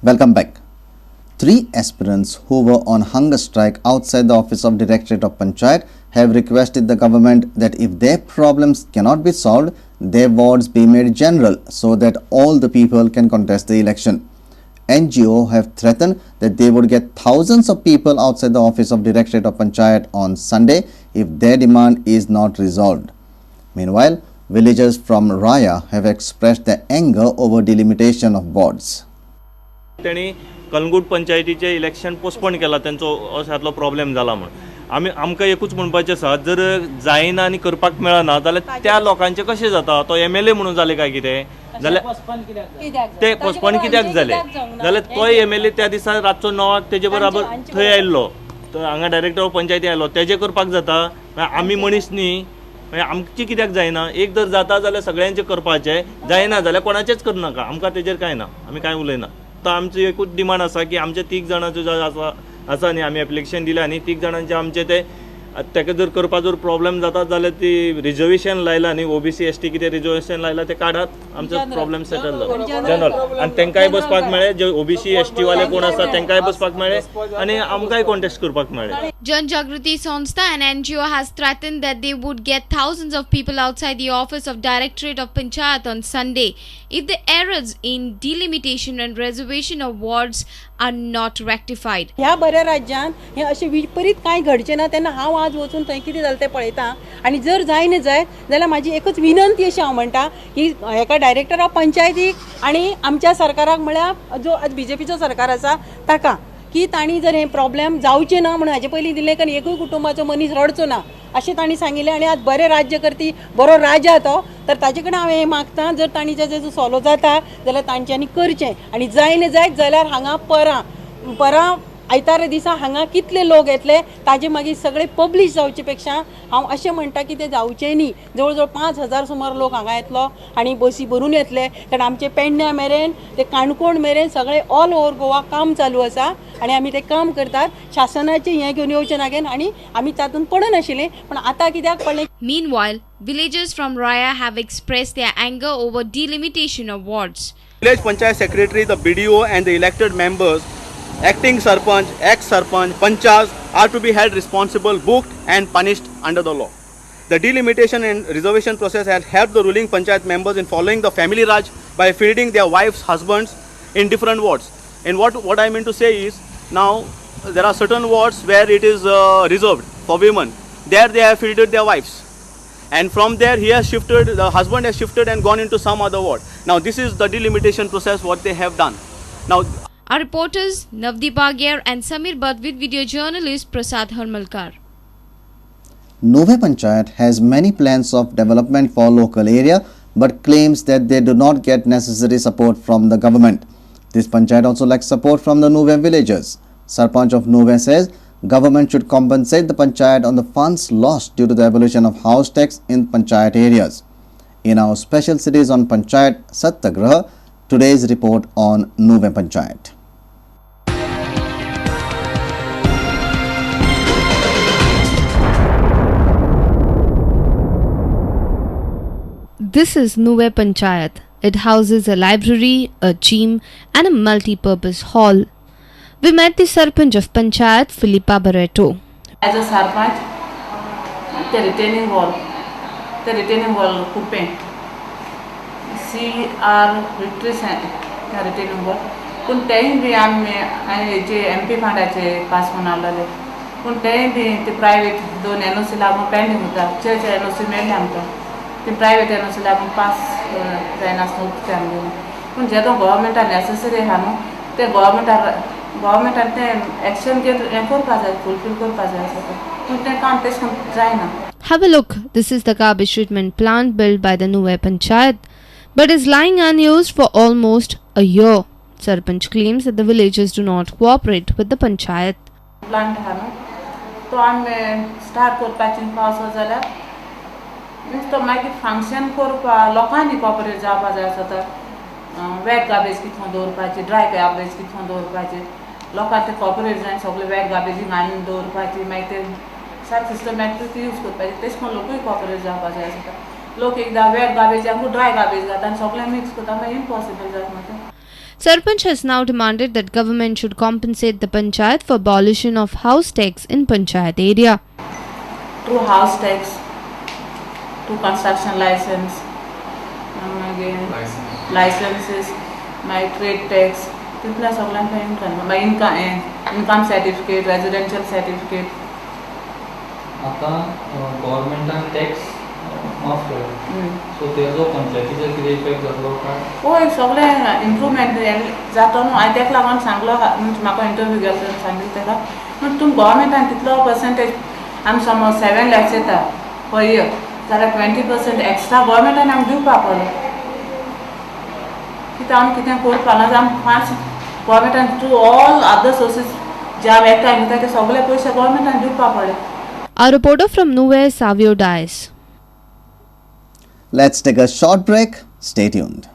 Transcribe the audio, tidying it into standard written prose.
Welcome back. 3 aspirants who were on hunger strike outside the office of Directorate of Panchayat have requested the government that if their problems cannot be solved, their wards be made general so that all the people can contest the election. NGO have threatened that they would get thousands of people outside the office of Directorate of Panchayat on Sunday if their demand is not resolved. Meanwhile, villagers from Raya have expressed their anger over delimitation of wards. तेणी कलंगूट पंचायतीचे election postpone केला, तेंचो अशातलो problem जाला म्हूण. आमी आमकां एकूच म्हणपाचें आसा, जर जायना आनी करपाक मेळना जाल्यार त्या लोकांचें कशें जाता? तो एमएलए म्हणून जालें काय कितें जाल्यार ते पोस्टपोन कित्याक जालें? जाल्यार तोय एमएलए त्या दिसा रातचो 9 तेजे बराबर थंय आयिल्लो, हांगा डायरेक्टर ऑफ पंचायती आयलो, तेजें करपाक जाता. आमी मनीस न्ही, आमची कित्याक जायना? एक जर जाता जाल्यार सगळ्यांचें करपाचें, जायना जाल्यार कोणाचेंच करनाका. आमकां तेजेर कांय ना, आमी कांय उलयना. आतां आमची एकूच डिमांड आसा की आमचे 3 जाणांचो जो आसा आसा न्ही, आमी एप्लिकेशन दिलें आनी 3 जाणांचे आमचे ते ताका जर करपा जर प्रॉब्लेम जाता जाल्यार ती रिजर्वेशन लायला न्ही, ओबीसी एसटी कितें रिजर्वेशन लायला ते काडात, आमचो प्रॉब्लेम सेटल जाता जनरल. आनी तांकांय बसपाक मेळ्ळें, जे ओबीसी एसटी वाले कोण आसा तांकांय बसपाक मेळ्ळें आनी आमकांय कॉन्टेस्ट करपाक मेळ्ळें. Janjagruti Sanstha, an NGO, has threatened that they would get thousands of people outside the office of Directorate of Panchayat on Sunday if the errors in delimitation and reservation of wards are not rectified. ह्या बऱ्या राज्यांत हें अशें विपरीत कांय घडचें ना तेन्ना हांव आज वचून थंय कितें जालें तें पळयता आनी जर जायना जायत जाल्यार म्हाजी एकूच विनंती अशी हांव म्हणटा की हेका डायरेक्टर ऑफ पंचायतीक आनी आमच्या सरकाराक, म्हळ्यार जो आज बीजेपीचो सरकार आसा ताका, की तांणी जर हे प्रॉब्लेम जावचे ना म्हणून हाजे पयलीं दिलें, कारण एकूय कुटुंबाचो मनीस रडचो ना अशें तांणी सांगिल्लें. आनी आज बरें राज्य करती बरो राजा तो, तर ताजे कडेन हांव हें मागता, जर तांणी जें सोलो जाता जाल्यार तांच्यांनी करचें आनी जायना जायत जाल्यार हांगा परां परां आयतारा दिसा हांगा कितले लोक येतले ताजे मागीर सगळे पब्लीश जावचे पेक्षा हांव अशें म्हणटा की ते जावचें न्ही. जवळ जवळ 5000 सुमार लोक हांगा येतलो आनी बसी भरून येतले, कारण आमचे पेडण्या मेरेन ते काणकोण मेरेन सगळे ऑल ओवर गोवा काम चालू आसा आनी आमी तें काम करतात. शासनाचें हें घेवन येवचें नागेन आनी आमी तातूंत पडनाशिल्लें, पूण आतां कित्याक पडलें? Meanwhile, villagers from Raya have expressed their anger over delimitation of wards. Village Panchayat Secretary, the BDO and the elected members, acting sarpanch, ex-sarpanch, panchas are to be held responsible, booked and punished under the law. The delimitation and reservation process has helped the ruling panchayat members in following the family raj by fielding their wives, husbands in different wards. And what I mean to say is, now there are certain wards where it is reserved for women. There they have fielded their wives. And from there he has shifted, the husband has shifted and gone into some other ward. Now this is the delimitation process what they have done. Now, our reporters Navdeep Agyar and Samir Bhatt with video journalist Prasad Harmalkar. Nuvem Panchayat has many plans of development for local area but claims that they do not get necessary support from the government. This panchayat also lacks support from the Nuvem villagers. Sarpanch of Nuvem says government should compensate the panchayat on the funds lost due to the abolition of house tax in panchayat areas. In our special series on Panchayat Satyagraha, today's report on Nuvem Panchayat. This is Nuvem Panchayat. It houses a library, a gym and a multi-purpose hall. We met the Sarpanch of Panchayat, Filipa Barreto. As a Sarpanch, the retaining wall, Kupe, CR retaining wall. Kun तेय बी आमी आनी जे M P फंडाचे pass म्हूण आसलेले, पूण तेय बी ते private 2 NOC लागून पेंडींग उरता. चर्च NOC मेळ्ळी आमकां, ती प्रायवेट NOC लागून पास जायनासतना उरता आमगेलें. पूण जेदो गव्हर्मेंटान नॅसेसरी आहा न्हू ते गव्हर्मेंटान तें एक्शन घेवन हें करपा जाय, फुलफील करपा जाय आसा तें, पूण तें काम तेश करून जायना. Have a look. This is the garbage treatment plant built by the Nuvem Panchayat, but is lying unused for almost a year. Sarpanch claims that the villagers do not cooperate with the panchayat. Plant आहा न्हू तो आमी start करपाची पावस जाल्यार means तो मागीर function करपा लोकांनी कॉपरेट जावपा जाय आसता. वेट गार्बेज कितको दवरपाची, ड्राय गार्बेज कितको दवरपाची, लोकांक ते कॉपरेट जाय सगळे वेट गार्बेजींग घालून दवरपाची, मागीर ते सारकें सिस्टमॅटिक यूज करपाची. तेश करून लोकूय कॉपरेट जावपा जाय आसता. लोक एकदां वेट गार्बेज आमकां ड्राय गार्बेज घालता आनी सगळें मिक्स करता, मागीर इम्पॉसिबल जाता. Sarpanch has now demanded that government should compensate the panchayat for abolition of house tax in panchayat area. Through house tax, through construction license, मागीर लायसन्सीस, मागीर ट्रेड टॅक्स, तितल्या सगळ्यांक इनकम, मागीर income income certificate, residential certificate. आतां गव्हर्मेंटान tax माफ केला, so तेजो पंचायतीचेर कितें इफेक्ट जातलो काय? हय, सगळें इम्प्रूवमेंट जातो न्हू. हांवें तेका लागून सांगलो, म्हणजे म्हाका इंटरव्यू गेलो तेन्ना सांगिल्लें तेका, पूण तुमी गव्हर्मेंटान तितलो पर्संटेज, आमी समज 7 लॅक्स येता पर इयर जाल्यार 20% एक्स्ट्रा गव्हर्मेंटान आमकां दिवपा पडलो. कित्याक आमी कितें करपा ना, आमी पांच गव्हर्मेंटान थ्रू ऑल अदर सोर्सीस जे आमी एकठांय दिता ते सगळे पयशे गव्हर्मेंटान दिवपा पडले. Our reporter from Nuvem, Savio Dias. Let's take a short break. Stay tuned.